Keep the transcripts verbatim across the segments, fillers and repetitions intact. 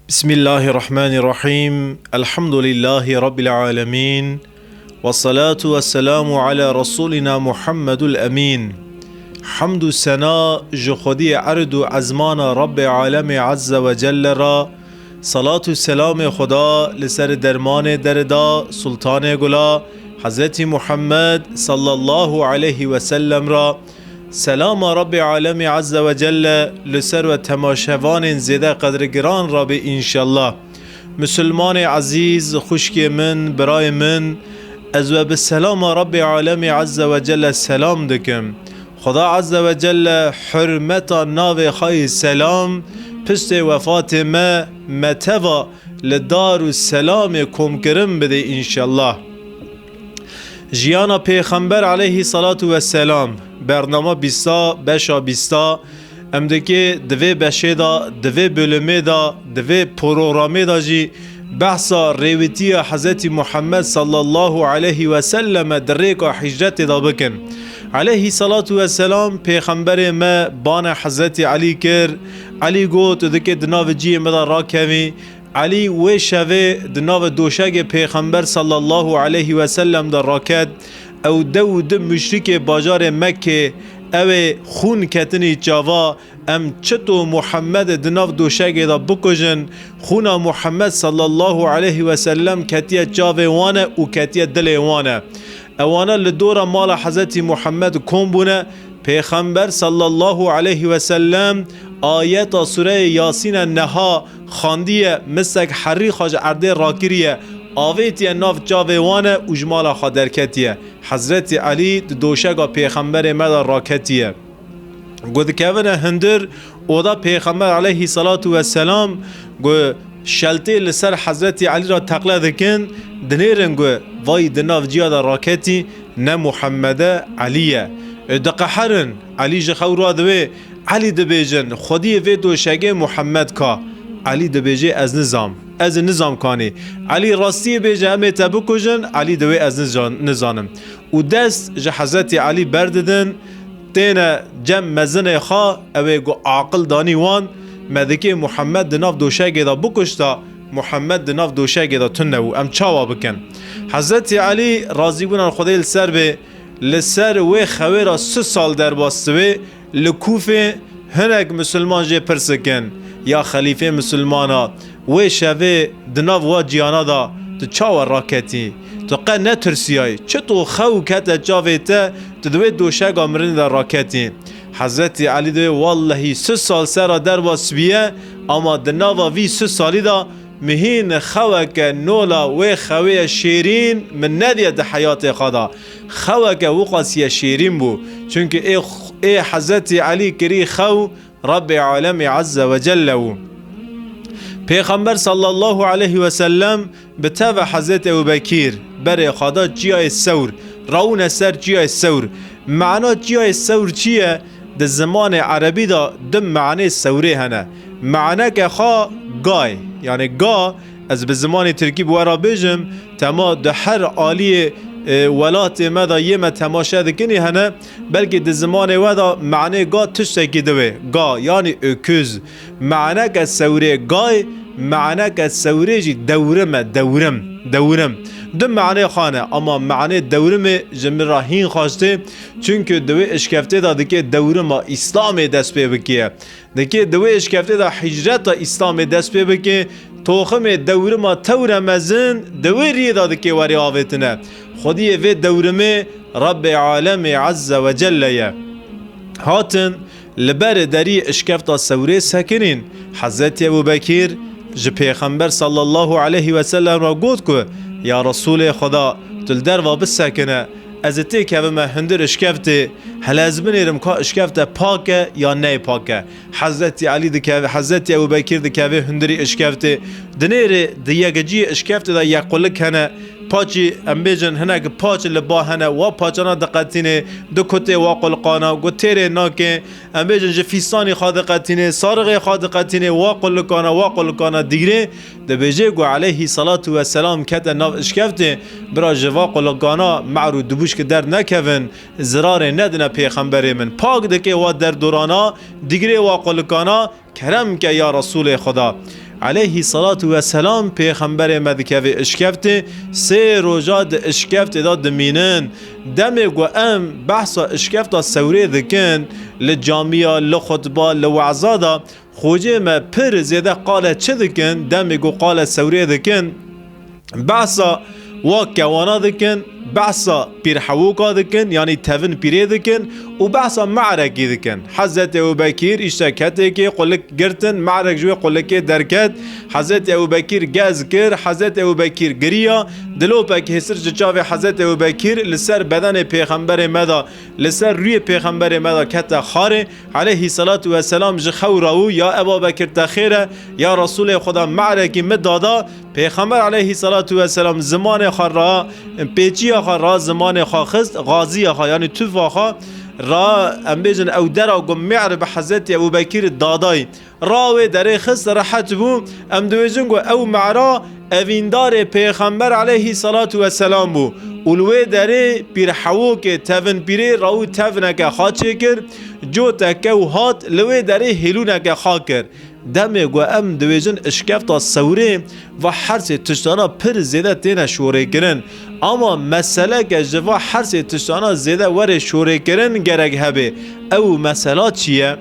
Bismillahirrahmanirrahim. Elhamdülillahi Rabbil alemin. Ve salatu ve selamu ala Resulina Muhammedul Emin. Hamd û sena ji Xwediyê erd û ezmana Rabbê Alemê Azze ve Celle ra, salat û selamê Xweda li ser dermanê derida, Sultanê Gula, Hezretî Muhammed sallallahu aleyhi ve sellem ra, selama Rabbê Alemê Azze ve Celle li ser we temaşevanên zêde qedrgiran ra be înşallah. Misilmanê ezîz, xwişkê min, birayê min, ez we bi selama Rabbê Alemê Azze ve Celle selam dikim. Xweda Azze ve Celle hurmeta navê xwe yê selam, piştê wefatê me, me teva li dar û selamê komkirin bide înşallah. Jiyana Pêxember aleyhî salatu ve selam, bernama bîsta, beşa bîsta, em dikê di vê beşê de, di vê bölümê de, di vê programê de jî behsa rêwitiya Hezretî Muhammed sallallahu aleyhi ve selleme di rêka hicretê de bikin. Aleyhî salatu ve selam Pêxemberê me bana Hezretî Elî kir. Elî got, tu dikê di nav ciyê me de rakevî. Elî wê şevê di nav doşegê Pêxember sallallahu aleyhi ve sellem de raket. Ew dew û du muşrikê bajarê Mekkê, ew ê xûn ketinî çava, em çito Muhammedê di nav doşegê de bikujin. Xûna Muhammed sallallahu aleyhi ve sellem ketiye çavê wan e û ketiye dilê wan e. Ewana li dora mala Hezretî Muhammed kom bûne. Pêxember sallallahu aleyhi ve sellem ayeta Sureyê Yasîne neha xandiye, misek herî xwe ji erdê rakiriye, avêtiye nav çavê wan e û ji mala xwe derketiye. Hezretî Elî di doşeka Pêxemberê me de raketiye. Ku dikevine hundir oda Pêxember aleyhî salatu ve selam, ku şeltê li ser Hezretî Elî re teqle dikin, dinêrin ku vay di nav ciya de raketî, ne Muhammed e, Elî ye. E, diqeherin, Elî ji xew radivê, Elî dibêjin, Xwediyê vê doşegê Muhammed ka? Elî dibêje, ez nizam. Ez nizam kanî. Elî rastiyê bêje, em ê te bikujin, Elî divê ez niza-, nizanim. Û dest ji Hezretî Elî berdidin, têne cem mezinê xwe, ew ê ku aqil danî wan, me dikê Muhammed di nav doşegê de bikuşta, Muhammed di nav doşegê de tune bû, em çawa bikin? Hezretî Elî razîbûna Xwedê li ser bê, li ser wê xewê re si sal derbas dibê, li Kûfê hinek misilman jê pirs dikin, ya xelîfê misilmana, wê şevê di nav wa ciyana de tu çawa raketî? Tu qe netirsiyayî? Çito xew kete çavê te, tu di wê doşega mirinê de raketî? Hezretî Elî dibê, wallehî si sal sera derbas biye, ama di nava vî si salî de min hîn xeweke nola wê xewê ye şêrîn min nediye di heyatê xwe de. Xeweke wiqasiye şêrîn bû. Çimkî ê, ê Hezretî Elî kirî xew Rabbê Alemê Azze ve Celle bû. Pêxember sallallahu aleyhi ve sellem bi teva Hezretî Ebu Bekîr berê xwe da Çiyayê Sewr, rawine ser Çiyayê Sewr. Mana Çiyayê Sewr çi ye? Di zimanê erebî de du manê sewrê hene. Maneke xwe gay, yani ga, ez bi zimanê tirkî bi we re bêjim, tema di her aliyê, e, welatê me de yê me temaşe dikinî hene, belkî di zimanê we de manê ga tiştekî dibe. Ga, yani öküz. Maneke sewrê gay, maneke sewrê jî dewrim e, dewrim, dewrim. Du manê xwe ne, ama manê dewrimê ji min re hîn xweş tê, çimkî di wê işkeftê de dikê dewrima Îslamê dest pê bikê. Dikê di wê işkeftê de hicreta Îslamê dest pê bikê, toximê dewrima tewre mezin di wê riyê de dikê werê avêtine. Xwediyê vê dewrimê Rabbê Alemê Azze ve Celle ye. Hatin li berê deriyê işkefta Sewrê sekinîn. Hezretî Ebu Bekîr ji Pêxember sallallahu aleyhi ve sellem re got ku, ya Resûlê Xweda, tu li derva bisekine, ez ê têkevime hundir işkeftê, hele ez binêrim ka işkefte pak e ya neyê pak e. Hezretî Elî dikeve, Hezretî Ebu Bekîr dikeve hundirî işkeftê. Dinêrê di yekiciyê işkeftê de yek qulik hene. Paçî, em bêjin, hinek paç li ba hene, wa paçana diqetînê, du kutê wa qulikana, ku têrê nake, em bêjin, ji fîstanî xwe diqetînê, sarixê xwe diqetînê, wa qulikana, wa qulikana digirê, dibêje ku aleyhî salatu ve selam kete nav işkeftê, bira ji va qulikana me'rû dibûşki dernekevin, zirarê nedine pêxemberê min. Pak dike wa derdorana, digirê wa qulikana, kerem ke ya Resûlê Xweda. Aleyhî salatu weselam pêxemberê me dikeve îşkeftê, sê roja di îşkeftê de dimînin. Demê ku em behsa îşkefta sewrê dikin, li camiya, li xutba, li we'za de, xocê me pir zêde qale çi dikin, demê ku qale sewrê dikin, behsa wa kewana dikin, behsa pîrhewûka dikin, yanî tevin pîrê dikin û behsa me'rekî dikin. Hezretî Ebû Bekîr îşte ketêkê qulik girtin, me'rek ji wê qulikê derket. Hezretî Ebû Bekîr gez kir, Hezretî Ebû Bekîr giriya, dilopek hêsir ji çavê Hezretî Ebû Bekîr li ser bedenê pêxemberê me de, li ser rûyê pêxemberê me de kete xarê. Aleyhî salatu weselam ji xew rawû, ya Eba Bekir te xêr e, ya Resûlê Xweda, me'rekî min dada. Pêxember aleyhî salatu weselam zimanê xwe ra, pêçiya xwe ra, zimanê xwe xist, gaziya xwe, yanî tûfa xwe ra, em bêjin ew dera ku me'r bi Hezretî Ebû Bekir dadayî. Ra wê derê xist, rehet bû. Em dibêjin ku ew me'ra evîndarê pêxember aleyhî salatu weselam bû. Û li wê derê pîrhewokê tevin pîrê rawû tevneke xwe çêkir, coteke û hat li wê derê hêlûneke xwe kir. Demê ku em dibêjin îşkefta sewrê, va hersê tiştana pir zêde têne şorêkirin. Ama meseleke ji va hersê tiştana zêde were şorêkirin gerek hebe. Ew mesela çi ye?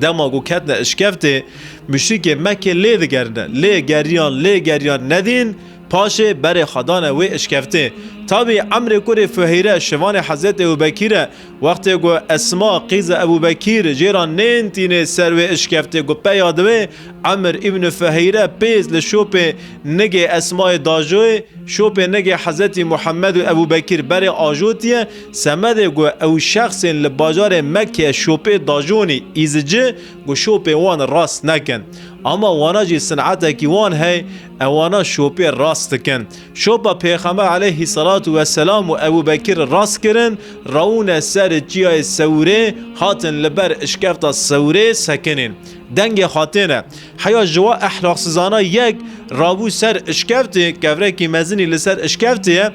Dema ku ketine îşkeftê, muşrikê Mekkê lê digerine. Lê geriyan, lê geriyan nedîn, paşê berê xwe dane wê îşkeftê. Tabî Emrê kurê Fuheyre, şivanê Hezretî Ebû Bekîr e, wextê ku Esma qîza Ebû Bekîr jê re nên tînê ser wê îşkeftê ku peya diwê, Emr îbn Fuheyre pêz li şopê nigê Esmayê dajoyê, şopê nigê Hezretî Muhammed û Ebû Bekîr berê ajotiye, semedê ku ew şexsên li bajarê Mekke şopê dajonî îzici ku şopê wan rast nekin. Ama wana jî sin'etekî wan hey, ewana şopê rast dikin. Şopa Pêxember aleyhî salatu weselam û Ebû Bekir rast kirin, rawûne ser çiyayê Sewrê, hatin li ber işkefta Sewrê sekinîn. Dengê xwe têne. Heya ji wa ehlaqsizana yek rabû ser işkeftê, kevrekî mezinî li ser işkeftê ye,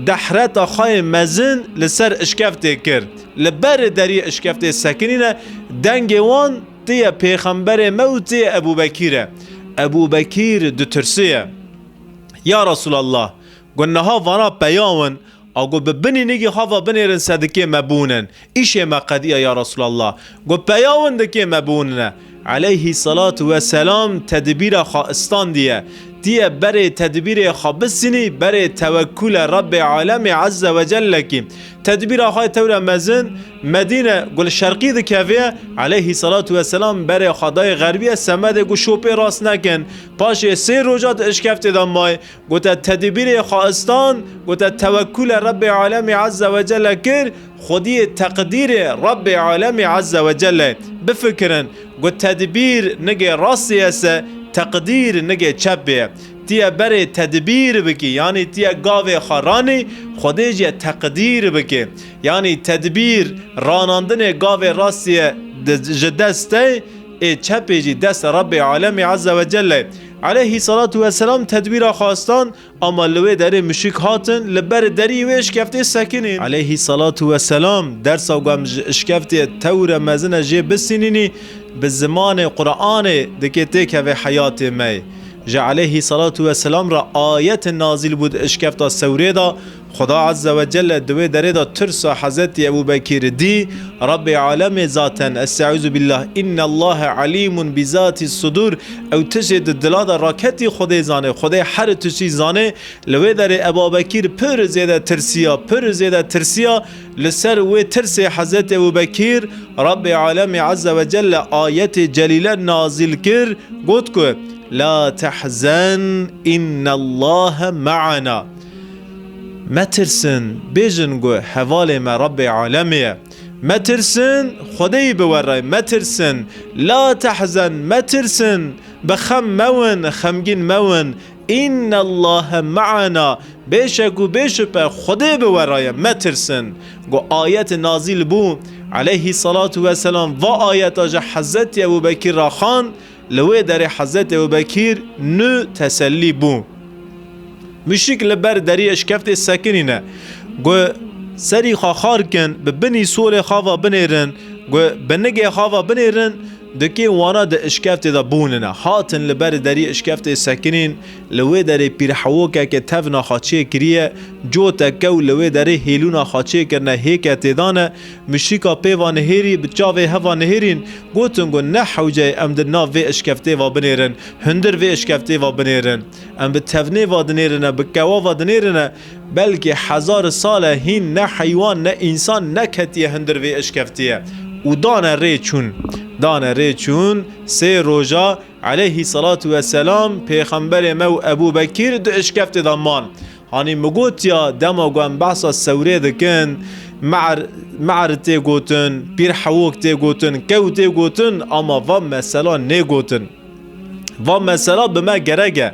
dehreta xwe yê mezin li ser işkeftê kir. Li ber deriyê işkeftê sekinîne, dengê wan tê ye Pêxemberê me û tê ye Ebû Bekîr e. Ebû Bekîr ditirsiye. Ya Resûlallah, got niha vana peya win, a got bi binî nigî xwe ve binêrin sedikê me bûnin. Îşê me qediya ya Resûlallah. Got peya win dikê me bûnine. Aleyhî salatu weselam tedbîra xwe istandiye. Tiye berê tedbîrê xwe bisînî, berê tewekkule Rebbê Alemê Azze ve Cellekî. Tedbîra xwe tewre mezin, Medîne ku li şerqî dikeve, aleyhî salatu weselam berê xwe dayê xerbiye, semedê ku şopê rast nekin. Paşê sê roja di işkeftê de mayê. Gote tedbîrê xwe istan, gote tewekkule Rebbê Alemê Azze ve Celle kir, xwediyê teqdîrê Rebbê Alemê Azze ve Celle. Bifikirin, got tedbîr nigê rastê ye se, teqdîr nigê çepê ye. Tiye berê tedbîr bikî, yanî tiye gavê xwe ranî, Xwedê jî ye teqdîr bikî. Yanî tedbîr, ranandinê gavê rastê ye di, ji dest te, ê çepê jî dest Rebbê Alemê Azze ve Celle. Aleyhî salatu weselam tedbîra xwe istan, ama li wê derê muşrik hatin, li ber derî wê işkeftê sekinîn. Aleyhî salatu weselam dersa ku em ji işkeftê tewre mezine jê bisînînî, bi zimanê Qur'anê dikê têkeve heyatê me. Ji aleyhî salatu weselam re ayet nazîl bû di işkefta Sewrê de, Xuda Azze ve Celle di wê derê de tirsa Hezretî Ebû Bekîr dî, Rabbê Alemê zaten, Estaizu billah, Innallâhe alîmun bizatî sudur, ew tiştê di dila de raketî Xwedê zane, Xwedê her tiştî zane. Li wê derê Ebabekîr pir zêde tirsiya, pir zêde tirsiya. Li ser wê tirsê Hezretî Ebû Bekîr, Rabbê Alemê Azze ve Celle ayetê celîle nazîl kir, got ku, La tehzen, innallâhe me'ana. Metirsin, bêjin ku hevalê me Rabbê Alemê ye. Metirsin, Xwedê yî bi we re ye, metirsin. La tehzen, metirsin, bi xem mewin, xemgîn mewin. Innallâhe me'ana, bêşek û bêşupe Xwedê bi we re ye, metirsin. Ku ayet nazîl bû, aleyhî salatu weselam va ayeta ji Hezretî Ebû Bekîr re xwend, li wê derê Hezretî Ebû Bekîr nû tesellî bû. Muşrik li ber deriyê şikeftê sekinîne. Got, serî xwe xar kin, bi binî solê xwe ve binêrin, got, bi nigê xwe ve binêrin, Dikê wana di işkeftê de bûnine. Hatin li ber derî işkeftê sekinîn, li wê derê pîrhewokeke tevna xwe çêkiriye, cote kew li wê derê hêlûna xwe çêkirine, hêke têdane, muşrîka pê va nihêrî, bi çavê heva nihêrîn, gotin ku ne hewce ye em di nav vê işkeftê va binêrin, hundir vê işkeftê va binêrin. Em bi tevnê va dinêrine, bi kewa va dinêrine, belkî hezar sal e hîn ne heywan, ne însan neketiye hundir vê işkeftiye. Û dane rê çûn. Dane rê çûn, sê roja, aleyhî salatu vesselam, pêxemberê me û Ebû Bekîr di işkeftê de man. Hanî min gotiya, dema ku em behsa sewrê dikin, me'er, me'er tê gotin, pîr hewok tê gotin, kew tê gotin, ama va mesela nê gotin. Va mesela bi me gerek e.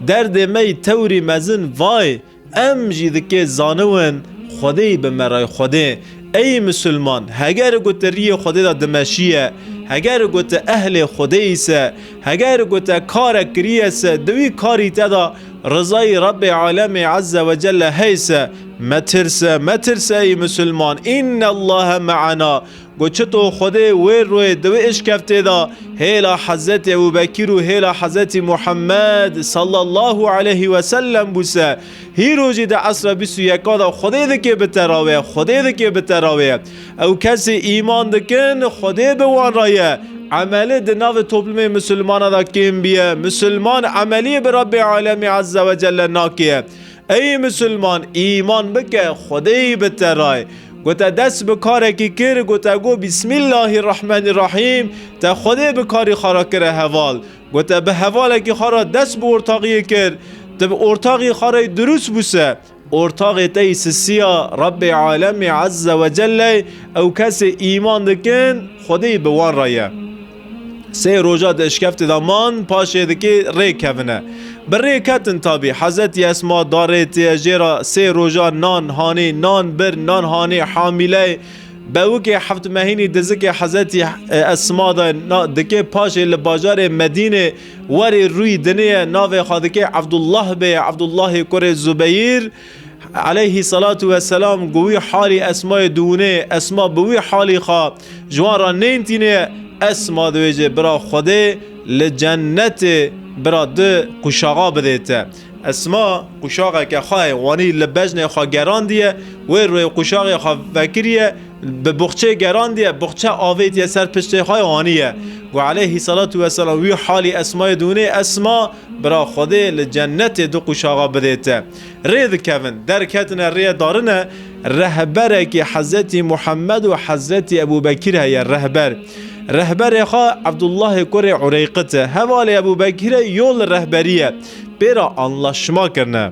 Derdê me yî tewrî mezin vay, em jî dikê zaniwin, Xwedê yî bi me re, Xwedê. Ey misilman, heger ku tu riyê Xwedê de dimeşiye, heger ku tu ehlê Xwedê yî se, heger ku te karek kiriye se, di wî karî te de rizayî Rebbê Alemê Azze ve Celle hey se, metirse, metirse ey misilman. İnne Allahe me'ena. Got, çito Xwedê wê royê di wê işkeftê de hêla Hezretî Ebû Bekîr û hêla Hezretî Muhammed sallallahu aleyhi ve sellem bû se. Hîro jî di esra bîst û yeka de Xwedê dikê bi te ra wê, Xwedê dikê bi te ra wê. Ew kesê îman dikin, Xwedê bi wan ra ye. Emelê di navê toplumê misilmana de kêm biye. Misilman emeliyê bi Rabbê Alemê Azze ve Celle nakê. Ey misilman, îman bike, Xwedê yî bi te rayê. Gote dest bi karekî kir, gote got, Bismillahirrahmanirrahim, te Xwedê bi karî xwe re kire heval. Gote bi hevalekî xwe re dest bi ortaxiyê kir. Tu bi ortaxî xwe re durust bû se. Ortaxê te yî sisiya Rabbê Alemê Azze ve Celle, ew kesê îman dikin, Xwedê yî bi wan re ye. Sê roja di işkeftê de man, paşê dikê rê kevine. Bi rê ketin tabî. Hezretî Esma darê tê jê re sê roja nan hanî, nan bir, nan hanî, hamîley. Bewikê heft mehînî dizikê Hezretî, e, Esma de na-, dikê paşê li bajarê Medînê werê rûyî dinê ye, navê xwe dikê Ebdullah bê, Ebdullahê kurê Zubeyr. Aleyhî salatu vesselam ku wî halî Esmayê diwûnê, Esma bi wî halî xwe ji wan re nêntînê, Esma divêjê bira Xwedê li cennetê bira du quşaxa bidê te. Esma quşaxeke xwe ye, wanî li bejnê xwe gerandiye, wê rûyê quşaxê xwe vekiriye, bi buxçê gerandiye, buxçe avêtiye ser piştê xwe ye, haniye. Got aleyhî salatu vesselam wî halî Esmayê diwûnê, Esma bira Xwedê li cennetê du quşaxa bidê te. Rê dikevin, derketine rêye darine, rehberekî Hezretî Muhammed û Hezretî Ebû Bekir heye, rehber. Rehberê xwe Ebdullahê kurê Ureyqit e. Hevalê Ebû Bekir e, yol rehberî ye. Pê re anlaşma kirine.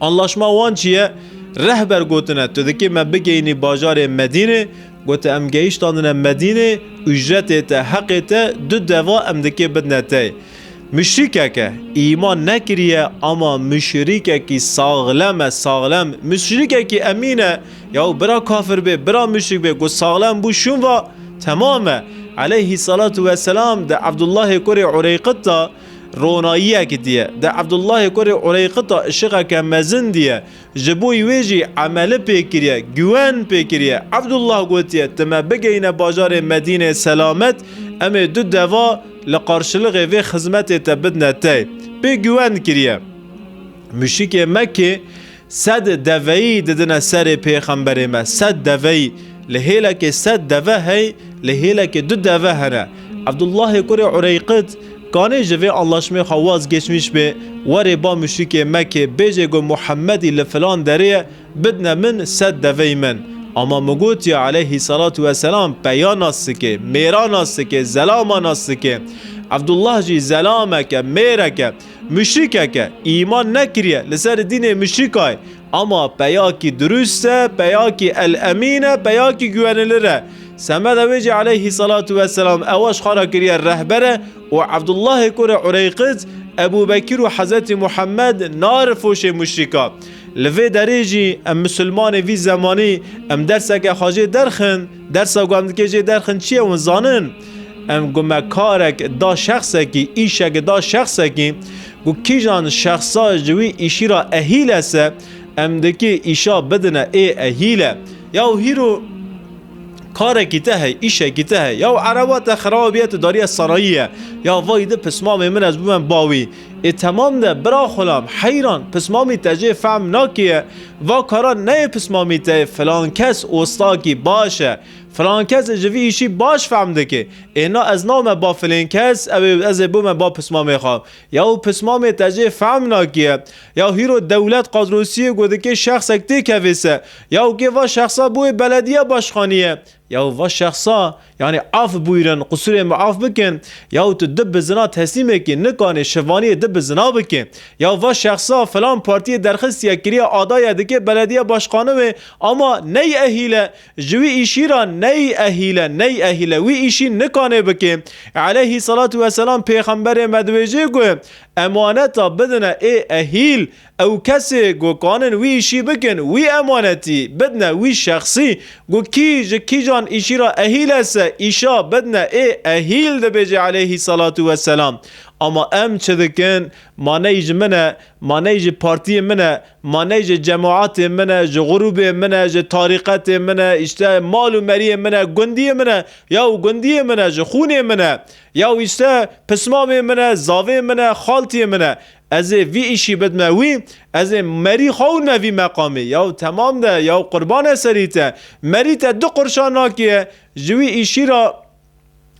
Anlaşma wan çi ye? Rehber gotine, tu dikê me bigeyînî bajarê Medînê, Gote, em gehiştandine Medînê, ucretê te, heqê te, du deva em dikê bidine te. Muşrikeke îman nekiriye, ama muşrikekî saxlem e, saxlem. Muşrikekî emîn e. Yaw bira kafir bê, bira muşrik bê, ku saxlem bû şûn va, temam e. Aleyhî salatu vesselam di Ebdullahê kurê Ureyqit de ronayiyek diye. Di Ebdullahê kurê Ureyqit de işiqeke mezin diye. Ji bo wê jî emeli pê kiriye, güwen pê kiriye. Ebdullah gotiye, tu me bigeyne bajarê Medînê selamet, em ê du deva li qarşiliqê vê xizmetê te bidine te. Pê güwen kiriye. Muşrikê Mekkê sed deveyî didine serê pêxemberê me. Sed deveyî. Li hêlekê sed deve hey, li hêlekê du deve hene. Ebdullahê kurê Ureyqit, kanê ji vê anlaşmê xwe wazgeçmiş bê, werê ba muşrikê Mekkê, bêjê ku Muhemmedî li filan derê ye, bidne min sed deveyî min. Ama min gotiye aleyhî salatu vesselam, peya nas dike, mêra nas dike, zelama nas dike. Ebdullah jî zelamek e, mêrek e, muşrikek e, îman nekiriye, li ser dînê muşrikay. Ama peyakî durust e, peyakî el-emîn e, peyakî güvenilir e. Semeda wê jî aleyhî salatu vesselam ewa ji xwe re kiriye rehber e û Ebdullahê kurê Ureyqit, Ebû Bekir û Hezretî Muhammed narifoşê muşrika. Li vê derê jî em misilmanê vî zemanî em derseke xwe jê derxin, dersa ku em dikê jê derxin çi ye hûn zanin? Em ku me karek da şexsekî, îşek da şexsekî, ku kîjan şexsa ji wî îşî re ehîl e se, em dikê îşa bidine ê ehîl e. Yaw hîro Karekî te hey, îşekî te hey. Ya ereba te xirab bîye, tu dariye sanayî ye. Ya vay di pismamê min ez bûme bawî. Ê temam de, bira xulam, heyran, pismamî te jê fehm nakiye. Va kara neyê pismamî te, filan kes ostakî baş e. Filan kes ji vî îşî baş fehm dike. Ê na ez name ba filên kes, ew ê ez ê bûme ba pismamê xwe. Ya û pismamê te jê fehm nakiye. Ya hîro dewlet qadrosiyê ku dike şexsek têkevê se. Ya û kê va şexsa bûyê belediye başxanî ye. Ya va şexsa, yani af buyurun, qusurê min af bikin. Ya tu di bizina teslîmekî nikanê şivaniyê di bizina bike. Ya va şexsa filan partiyê derxistiye kiriye, adaye dike belediye başkanı wê, ama ney ehîle, ji wî îşî ra ney ehîle, ney ehîle, wî îşî nikanê bike. Aleyhî salatu vesselam pêxemberê me dibêje ku emaneta bidine ê ehîl, ew kesê ku kanin wî îşî bikin, wî emanetî bidine wî şexsî, ku kî ji kîjan îşî ra ehîl e se, îşa bidine ê ehîl, dibêje aleyhî salatu vesselam. Ama em çi dikin? Ma ney ji min e, ma ney ji partiyê min e, ma ney ji cemaatê min e, ji grûbê min e, ji tarîqetê min e, işte mal û meriyê min e, gundiyê min e, ya û gundiyê min e, ji xûnê min e, ya û işte pismamê min e, zavê min e, xaltiyê min e. Ez ê vî îşî bidme wî, ez ê merî xwe û me vî meqamê. Yaw temam de, yaw qurbane serî te. Merî te du qurşa nakiye, ji wî îşî ra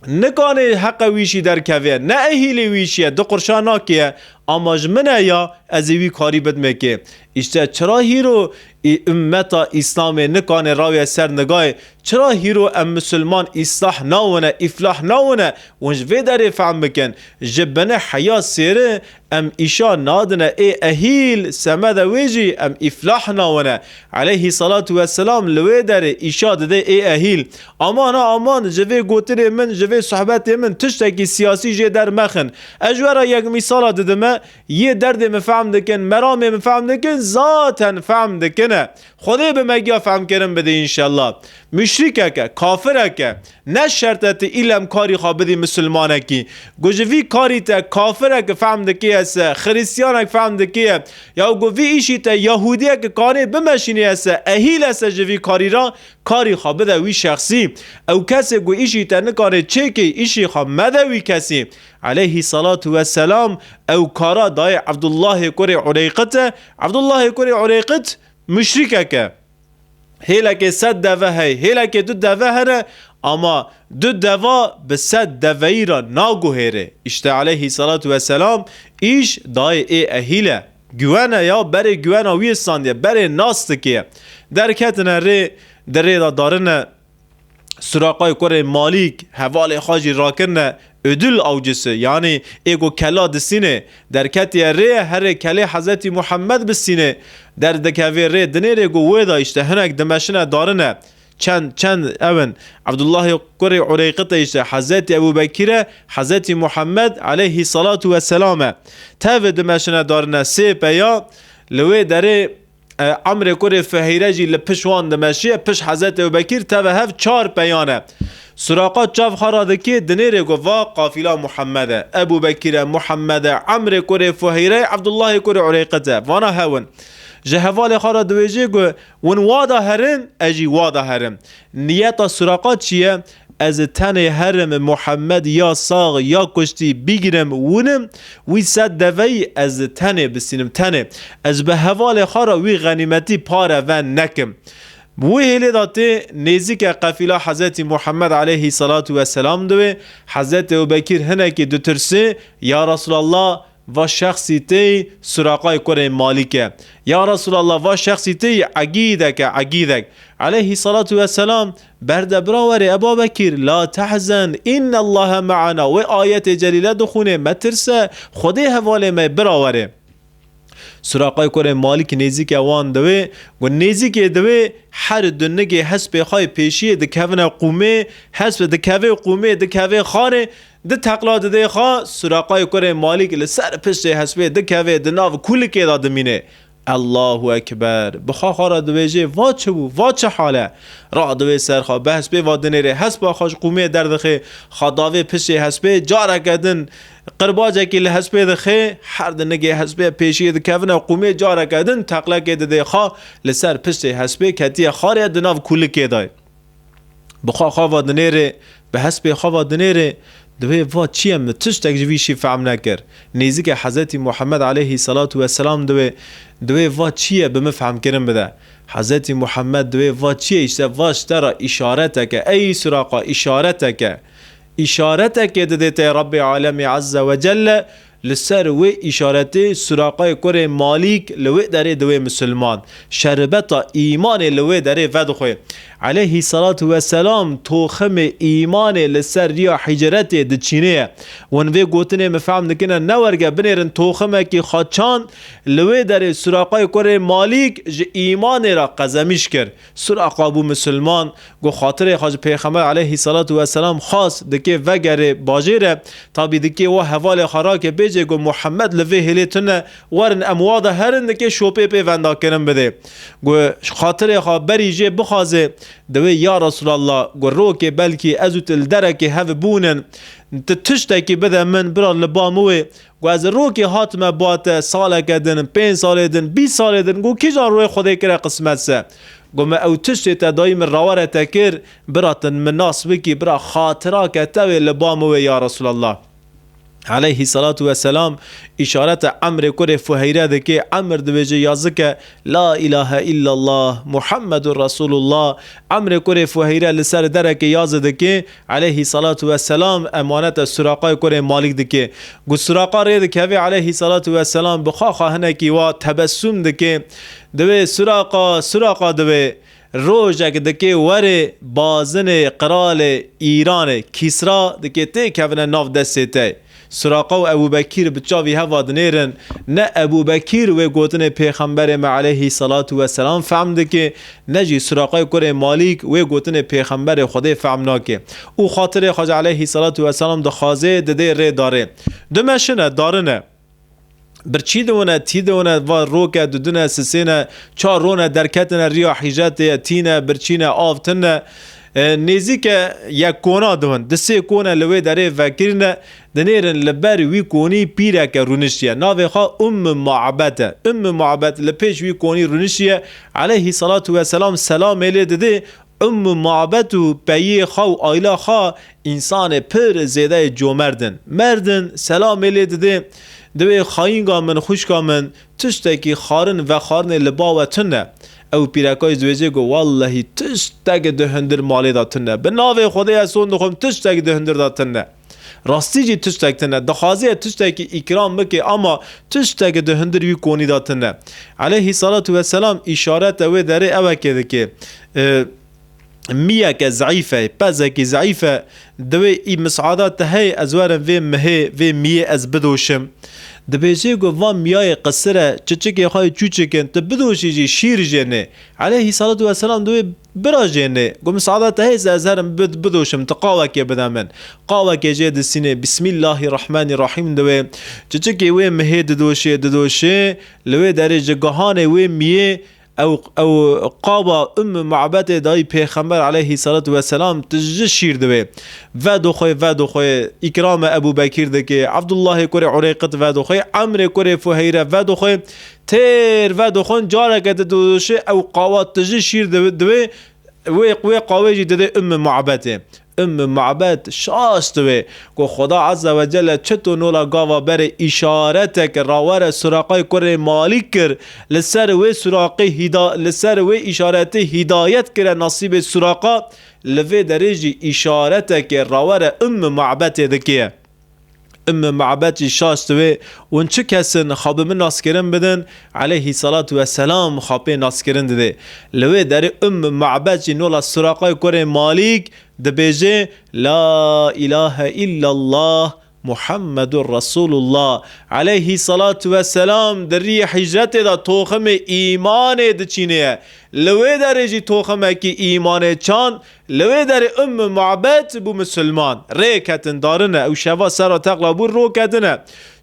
nikanê heqe wî îşî derkeve. Ne ehîlê wî îşî ye, du qurşa nakiye. Ama ji min e ya, ez ê wî karî bidme kê. Îşte çira hîro î-, ummeta Îslamê nikanê rawye ser nigayê, çira hîro em misilman îslah nawine, îflah nawine, hûn ji vê derê fehm bikin. Ji binê heya sêri em îşa nadine ê ehîl, semede wê jî em îflah nawine. Aleyhî salatu vesselam li wê derê îşa dide ê ehîl. Aman ha aman, ji vê gotinê min, ji vê sohbetê min tiştekî siyasî jê dermexin. Ez ji we re yek mîsala didime, yê derdê min fehm dikin, meramê min fehm dikin, zaten fehm dikine. Xwedê bi me giya fehmkirin bidê înşellah. Muşrikeke, kafireke, ne şert e tu îlem karî xwe bidî misilmanekî. Ku ji vî karî te kafirek fehm dikiye se, xiristiyanek fehm dikiye, ya ku vî îşî te yahûdiyek kanê bimeşîniye se, ehîl e se ji vî karî ra karî xwe bide wî şexsî. Ew kesê ku îşî te nikanê çêkê, îşî xwe mede wî kesî. Aleyhî salatu vesselam ew kara dayê Ebdullahê kurê Ureyqit e. Ebdullahê kurê Ureyqit muşrikek e. Hêlekê sed deve hey, hêlekê du deve hene, ama du deva bi sed deveyî re naguhêre. Îşte aleyhî salatu vesselam îş dayê ê ehîl e. Güwene ya, berê güwena wî standiye, berê nas dikiye. Derketine rê, di rê de darine. Suraqay kurê Malîk hevalê xwe jî rakirine ödül avcısı, yanî ê ku kela distînê, derketiye rê herê kelê Hezretî Muhammed bistînê, derdikevê rê dinêrê ku wê de işte hinek dimeşine darine. Çend, çend ew in, Ebdullahê kurê Ureyqite işte Hezretî Ebû Bekîr e, Hezretî Muhammed aleyhî salatu vesselam e. Tevê dimeşine darine sê peya, li wê derê E, Emrê kurê Fuheyre jî li piş wan dimeşiye, piş Hezretî Ebubekîr teve hev çar peyan e. Suraqa çav xwe radikê, dinêrê ku va qafîla Muhammed e. Ebubekîr e, Muhammed e, Emrê kurê Fuheyre, Ebdullahê kurê Ureyqit e. Vana hewin. Ji hevalê xwe re diwêjê ku win wa da herin, ez jî wa da herim. Niyeta Suraqa çi ye? Ez tenê herim Muhammed ya sax ya kuştî bigrim winim, wî sed deveyî ez tenê bisînim, tenê. Ez bi hevalê xwe re wî xenîmetî pare ve nekim. Wî hêlê de tê nêzîke qefîla Hezretî Muhammed aleyhî salatu vesselam diwê. Hezretî Ebubekîr hinekî ditirsê, ya Resulallah, va şexsî tê Suraqay kurê Malîk e. Ya Resulallah, va şexsî tê egîdek e, egîdek. Aleyhî salatu vesselam berde bira werê, Ebabekîr, la tehzen, innallaha me'ana. Wê ayetê celîle dixwînê, metirse, Xwedê hevalê me, bira werê. Suraqay kurê Malîk nêzîke wan diwê, ku nêzîkê diwê, her du nigê hespê xwe yê pêşiyê dikevine qûmê, hesp dikevê qûmê, dikevê xarê, di teqla didê xwe, Suraqay kurê Malîk li ser piştê hespê dikeve, di nav kûlikê de dimîne. Allahu Ekber. Bi xwe xwe re dibêje, va çi bû, va çi hal e? Radiwê ser xwe, bi hespê va dinêrê, hespa xwe ji qûmê derdixe, xwe davê piştê hespê, careke din qirbacekî li hespê dixe, her di nigê hespê pêşiyê dikevine qûmê, careke din teqlekê didê xwe, li ser piştê hespê ketiye xarê, di nav kûlikê de ye. Bi xwe xava dinêrê, bi hespê xava dinêrê, divê va çi ye, min tiştek ji vî şî fehm nekir. Nêzîke Hezretî Muhammed aleyhî salatu vesselam divê, divê va çi ye bi min fehmkirin bide. Hezretî Muhammed divê va çi ye, îşte va ji te re îşareteke, ey Suraqa, îşareteke. Îşareteke didê te Rabbê Alemê Azze ve Celle, li ser wê îşaretê Suraqayê kurê Malîk li wê derê diwê misilman. Şerbeta îmanê li wê derê vedixwe. Aleyhî salatu vesselam toximê îmanê li ser riya hicretê diçînê ye. Wan vê gotinê min fehm dikine, ne werge binêrin toximekî xaçan li wê derê Suraqayê kurê Malîk ji îmanê re qezemîş kir. Suraqa bû misilman, ku xatirê xwe ji Pêxember aleyhî salatu vesselam xwest, dikê vegerê bajêre, tabî dikê wa hevalê xwe rake bêje ku Muhammed li vê hêlê tune, werin em wa de herin, dikê şopê pê vendakirin bidê. Ku xatirê xwe berî jê bixwaze, divê ya Resulallah, ku rokê belkî ez û tu li derekê hev bûnin, tu tiştekî bide min, bira li ba min wê, Ku ez rokê hatime ba te saleke din, pênc salê din, bîst salê din, ku kîjan royê Xwedê kire qismet se. Ku me ew tiştê te dayî min rawere te kir, bira tu min nas bikî, bira xatirake te wê li ba min wê ya Resulallah. Aleyhî salatu vesselam îşarete Emrê kurê Fuheyre dike, Emr dibêje yazike, La ilahe illallah, Muhammedur Resulullah. Emrê kurê Fuheyre li ser derekê yazê dike, aleyhî salatu vesselam emanete Suraqayê kurê Malîk dike. Ku Suraqa rê dikeve aleyhî salatu vesselam bi xwe xwe hinekî wa tebessum dike. Divê Suraqa, Suraqa divê rojek dike werê bazinê qiralê Îranê, Kîsra dike têkevine nav destê te. Suraqa û Ebû Bekîr bi çavî heva dinêrin, ne Ebû Bekîr wê gotinê Pêxemberê me aleyhî salatu vesselam fehm dike, ne jî Suraqayê kurê Malîk wê gotinê Pêxemberê Xwedê fehm nake. Û xatirê Xwecê aleyhî salatu vesselam dixwaze, didê rê darê. Dimeşine, darine. Birçî diwine, tî diwine, va roke, dudine, sisêne, çar rone, derketine, riya hîcretê ye, tîne, birçîne, av tine. E, nêzîke yek kona diwin. Di sê kone li wê derê vekirine, dinêrin li ber wî konî pîreke rûniştiye. Navê xwe Umm Ma'bet e. Umm Ma'bet li pêş wî konî rûniştiye. Aleyhî salatu vesselam selamê lê didê. Umm Ma'bet û peyê xwe û aîla xwe însanê pir zêdeyê comerd in. Merd in, selamê lê didê. Divê xayînga min, xwişka min, tiştekî xarin vexwarinê li ba we tune. Ew pîreka jî dibêje ku, wellehî tiştek di hundir malê de tune. Bi navê Xwedê ez son dixwim, tiştek di hundir de tune. Rastî jî tiştek tune. Dixwaze tiştekî îkram bike ama tiştek di hundir wî konî de tune. Aleyhî salatu vesselam îşarete wê derê ewekê dike. E, miyeke zeîf e, pezekî zeîf e, divê î misada te heye ez werim vê mihê, vê miyê ez bidoşim. Dibêje ku va miyayê qisir e, çiçikê xwe yê çûçik in, tu bidoşî jî şîr jê nê. Aleyhî salatu vesselam divê bira jê nê. Ku misada te heye ez herim bid-, bidoşim, tu qawekê bide min. Qawekê jê disînê, Bismillahirrahmanirrahîm divê. Çiçikê wê mihê didoşê, didoşê, li wê derê ji gihanê wê miyê Ew, ew qaba Umm Ma'betê dayî Pêxember aleyhî salatu vesselam tije şîr divê. Vedoxwe, vedoxwe, îkrame Ebû Bekîr dike, Abdullahê kurê Ureyqit vedoxwe, Emrê kurê Fuheyre vedoxwe, têr vedoxwin, careke didoşe ew qawa tije şîr divê, divê, wê, wê qawê jî didê Umm Ma'betê. Umm Ma'bet şaş divê ku Xweda Azze ve Celle çito nola gava berê îşareteke rawere Suraqayê kurê Malîk kir, li ser wê Suraqê hîda-, li ser wê îşaretê hîdayet kire nasîbê Suraqa, li vê derê jî îşareteke rawere Umm Ma'betê dike. Umm Ma'bet jî şaş divê, hûn çi kes in, xwe bi min naskirin bidin, aleyhî salatu vesselam xwe pê naskirin didê. Li wê derê Umm Ma'bet jî nola Suraqayê kurê Malîk, Dibêje, La ilahe illallah Muhammedur Resulullah. Aleyhî salatu vesselam di rî hicretê de toximê îmanê diçînê ye. Li wê derê jî toximekî îmanê çan, li wê derê Umm Ma'bet bû misilman. Rê ketin darine, ew şeva sera teqla bû, ro ketine.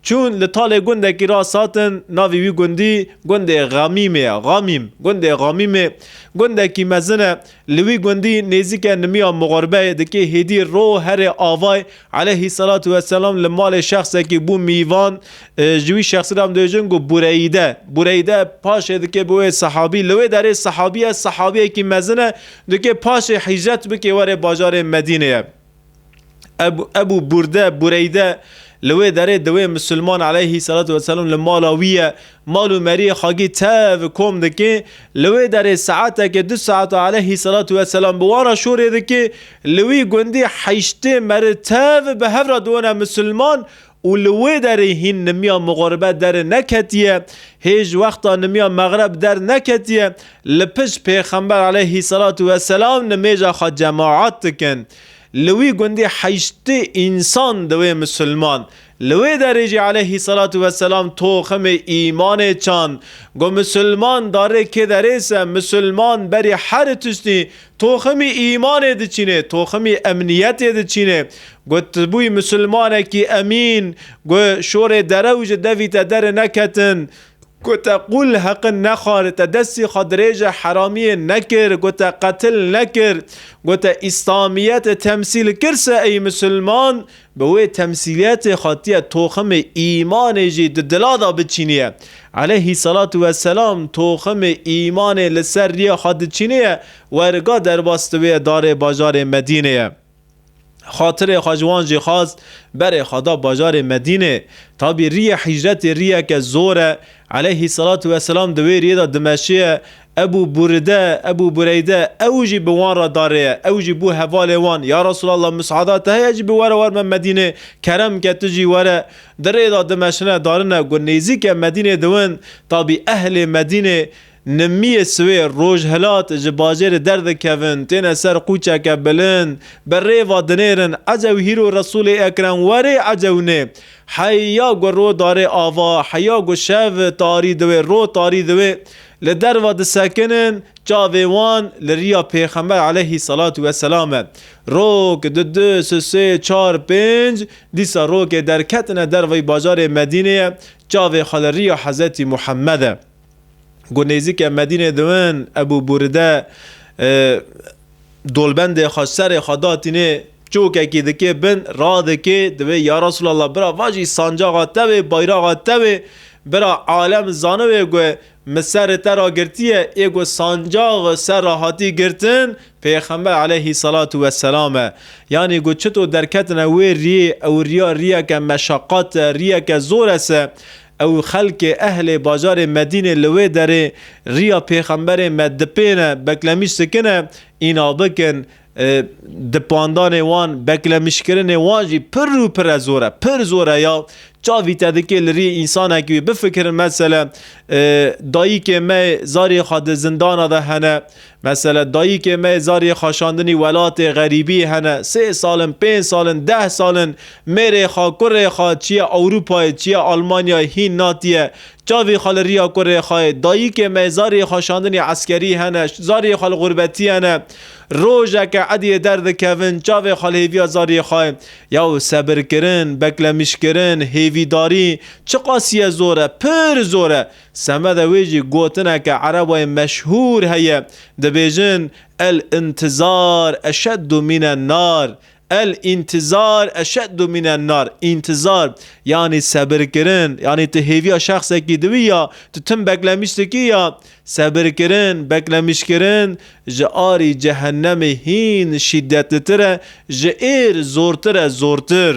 Çûn li talê gundekî rast hatin, navê wî gundî gundê Xamîmê ye. Xamîm, gundê Xamîmê, gundekî mezin e. Li wî gundî nêzîke nimiya mixorbe ye, dikê hêdî ro herê avay, aleyhî selatu weselam li malê şexsekî bû mîvan, e, ji wî şexsî re em dibêjin ku Bureyde. Bureyde paşê dike bi wê sehabî, li wê derê sehabî ye, sehabiyekî mezin e, dike paşê hîcret bike were bajarê Medînê ye. Ebu, Ebu Burde, Bureyde, li wê derê di wê misilman aleyhî selatu weselam li mala wî ye, mal û meriyê xagî tev kom dike, li wê derê saeteke du saeta aleyhî selatu weselam bi wan re şorê dike, li wî gundî heştê meri tev bi hev re diwine misilman û li wê derê hîn nimiya mixorbe derneketiye, hêj wexta nimiya mexreb derneketiye, li pişt Pêxember aleyhî selatu weselam nimêja xwe cemaat dikin. Li wî gundî heştê însan di wê misilman. Li wê derê jî aleyhî selatu weselam toximê îmanê çan. Got misilman darê kê derê se, misilman berî her tiştî toximî îmanê diçînê, toximî emniyetê diçînê. Got tu bûyî misilmanekî emîn, got şorê derew ji devî te derniketin. Ku te qûl heqin nexwar, te destî xwe dirêje heramiyê nekir, ku te qetil nekir, ku te îslamiyetê temsîl kir se ey misilman, bi wê temsîliyetê xatiye toximê îmanê jî di dila de biçîniye. Aleyhî selatu weselam toximê îmanê li ser riya xwe diçîniye, werga derbas dibe darê bajarê Medînê ye. Xatirê xwe ji wan jî xwast, berê xwe da bajarê Medînê. Tabî riyê hicretê riyeke zor e. Aleyhî selatu weselam di wê riyê de dimeşiye. Ebû Buride, Ebû Bureyde, ew jî bi wan re darê ye. Ew jî bû hevalê wan. Ya Resulallah, misada te heye jî bi were werme Medînê. Kerem ke tu jî were. Di rê de dimeşine darine ku nêzîke Medînê diwin. Tabî ehlê Medînê Nimiyê siwê rojhilat ji bajêrê derdikevin, têne ser qûçeke bilind, bi rêva dinêrin, Ecew hîro Resûlê Ekrem werê, ecew nê. Heya ku ro darê ava, heya ku şev tarî diwê, ro tarî diwê, li derva disekinin, çavê wan li riya Pêxember aleyhî selatu weselam e. Rok, du, du, sê, sê, çar, pênc, dîsa rokê derketine dervayî bajarê Medînê ye, çavê xwe li riya Hezretî Muhammed e. Ku nêzîke Medînê diwin, Ebû Bûride, e, dolbendê xwe serê xwe datînê, çokekî dikê bin, radikê, divê, ya Resulallah, bira vajî sancaxa te wê, bayraxa te wê, bira alem zaniwê ku min serê te ragirtiye, ê ku sancax ser re hatî girtin, Pêxember aleyhî selatu weselam e. Yanî ku çito derketine wê riyê, ew riya riyeke meşaqat e, riyeke zor e se, ew xelkê ehlê bajarê Medînê li wê derê riya Pêxemberê me dipêne, beklemîş dikine, îna bikin, e, dipandanê wan, beklemîşkirinê wan jî pir û pire zor e, pir zor e ya. Çavî te dike li rî însanekî wî bifikirin, mesele, e, dayikê me zarê xwe di zindana de hene, mesele dayikê me zarê xwe şandinî welatê xerîbî hene, sê salin, pênc salin, deh salin, mêrê xwe, kurê xwe çiye Ewropayê, çiye Almanyayê hîn natiye, çavê xwe li riya kurê xwe ye, dayikê me zarê xwe şandinî eskerî hene, zarê xwe li xurbetî hene, rojeke ediyê derdikevin, çavê xwe li hêviya zarê xwe ye. Yaw sebirkirin, beklemîşkirin, hêvîdarî çiqasiye zor e, pir zor e. Semede wê jî gotineke erebayê meşhûr heye, dibêjin, El intizar eşeddu mînen nar. El intizar eşeddu mînen nar. Întizar, yanî sebirkirin, yanî tu hêviya şexsekî diwî ya, tu tim beklemîş dikî ya, sebirkirin, beklemîşkirin ji arî cehennemê hîn şîdetlitir e, ji êr zortir e, zortir.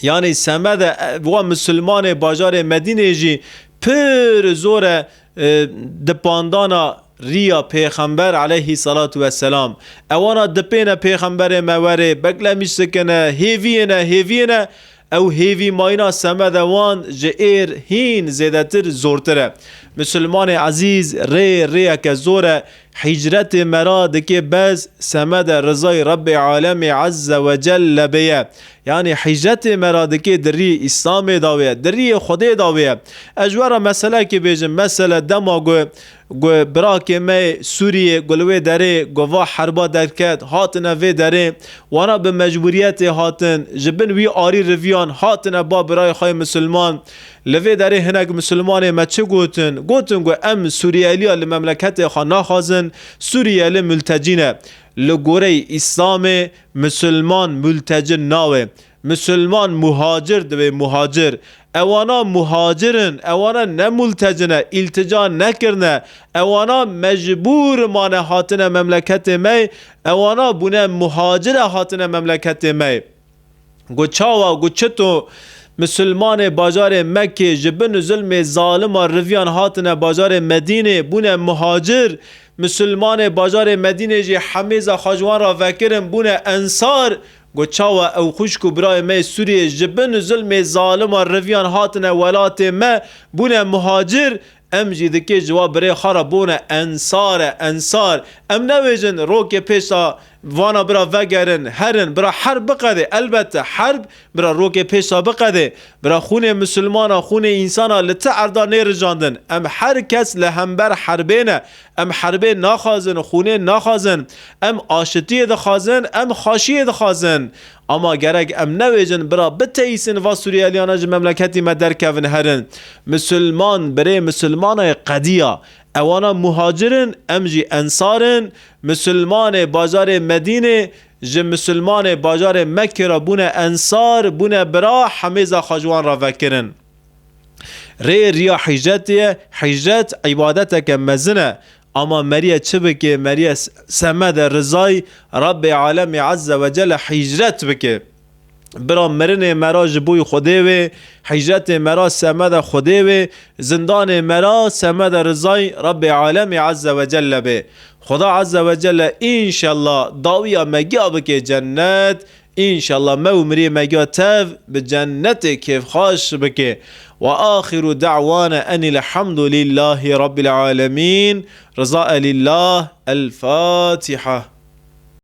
Yanî semede, e, wa misilmanê bajarê Medînê jî pir zor e, e, dipandana riya Pêxember aleyhî selatu weselam. Ewana dipêne Pêxemberê me werê, beklemîş dikine, hêviyêne, hêviyêne, ew hêvî mayîna semede wan ji êr hîn zêdetir zortir e. Misilmanê ezîz, rê rêyeke zor e. Hîcretê me ra dikê bes semede rizayê Rebbê Alemê Azze ve Celle bêye. Yanî hîcretê me ra dikê di rî Îslamê da wê, di rîyê Xwedê da wê. Ez ji we re meselekê bêjim, mesele dema ku, ku birakê me yê Sûriyê ku li wê derê ku va herba derket, hatine vê derê, wana bi mecbûriyetê hatin, ji bin wî arî riviyan hatine ba birayê xwe yê misilman. Li vê derê hinek misilmanê me çi gotin? Gotin ku em Sûriyeliya li memleketê xwe naxwazin, Sûriyeli multecî ne. Li goreyê Îslamê misilman multecî nawe. Misilman muhacir dibe, muhacir. Ewana muhacir in, ewana ne multecî ne, îltica nekirine. Ewana mecbûr mane hatine memleketê me, ewana bûne muhacire hatine memleketê me. Got çawa, got çito misilmanê bajarê Mekkê ji bin zulmê zalima riviyan hatine bajarê Medînê, bûne muhacir. Misilmanê bajarê Medînê jî hemêza xwe ji wan re vekirin, bûne ensar. Got çawa ew xwişk û birayê me yê Sûriyê ji bin zulmê zalima riviyan hatine welatê me, bûne muhacir. Em jî dikê ji wa birê xwe re bûne ensar e, ensar. Em newêjin rokê pêşa vana bira vegerin, herin, bira herb biqedê. Elbette herb bira rokê pêşa biqedê. Bira xûnê misilmana, xûnê însana li ti erda nêrijandin. Em her kes li hember herbê ne. Em herbê naxwazin, xûnê naxwazin. Em aşitiyê dixwazin, em xweşiyê dixwazin. Ama gerek em newêjin bira biteyîsin va Suriyeliyana ji memleketî me derkevin herin. Misilman birê misilmana ye qediya. Ewana muhacir in, em jî ensar in. Misilmanê bajarê Medînê ji misilmanê bajarê Mekkê re bûne ensar, bûne bira, hemêza xwe ji wan re vekirin. Rê riya hîcretê ye, hîcret îbadeteke mezin e. Ama meriye çi bike? Meriye s-, semede rizayî Rabbê Alemê Azze ve Celle hîcret bike. Bira mirinê me ra ji bo Xwedê wê, hîcretê me ra semede Xwedê wê, zindanê me ra semede rizayî Rabbê Alemê Azze ve Celle bê. Xweda Azze ve Celle înşellah dawiya me giya bike cennet, înşellah me û miriyê me giya tev bi cennetê kêfxweş bike. Ve axiru da'wana enil hamdu lillahi rabbil alemin. Riza elillah. El Fatiha.